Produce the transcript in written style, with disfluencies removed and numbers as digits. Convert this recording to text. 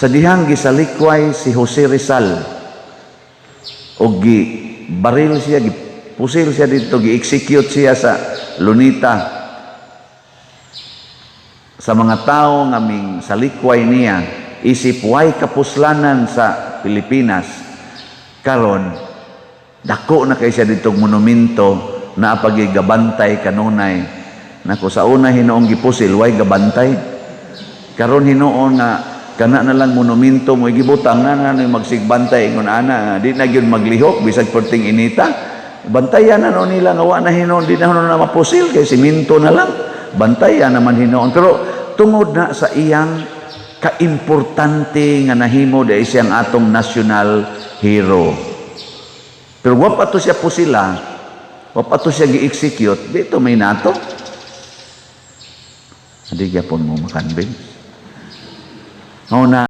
Sa dihang gisalikway si Jose Rizal o gi baril siya, gi pusil siya dito, gi-execute siya sa Luneta, sa mga tao nga ming salikway niya isip way kapuslanan sa Pilipinas. Karon dako na kay siya ditong monumento na pagigabantay kanunay. Nako, sa una hinuong gipusil, way gabantay. Karon hinuon nga kana na lang monumento mo gibutang na na magsigbantay ingon ana, di na gyud maglihok bisag perting inita. Bantayan na no nila nga wa na hinuon, di na hinuon na mapusil kay simento na lang. Bantayan naman hinuon, pero tungod na sa iyang kaimportante nga nahimo dahil siyang atong national hero. Pero wa pa to siya pusila, wa pa to siya gi-execute, dito may nato. Hindi gyapon mo makanbing. Mao na.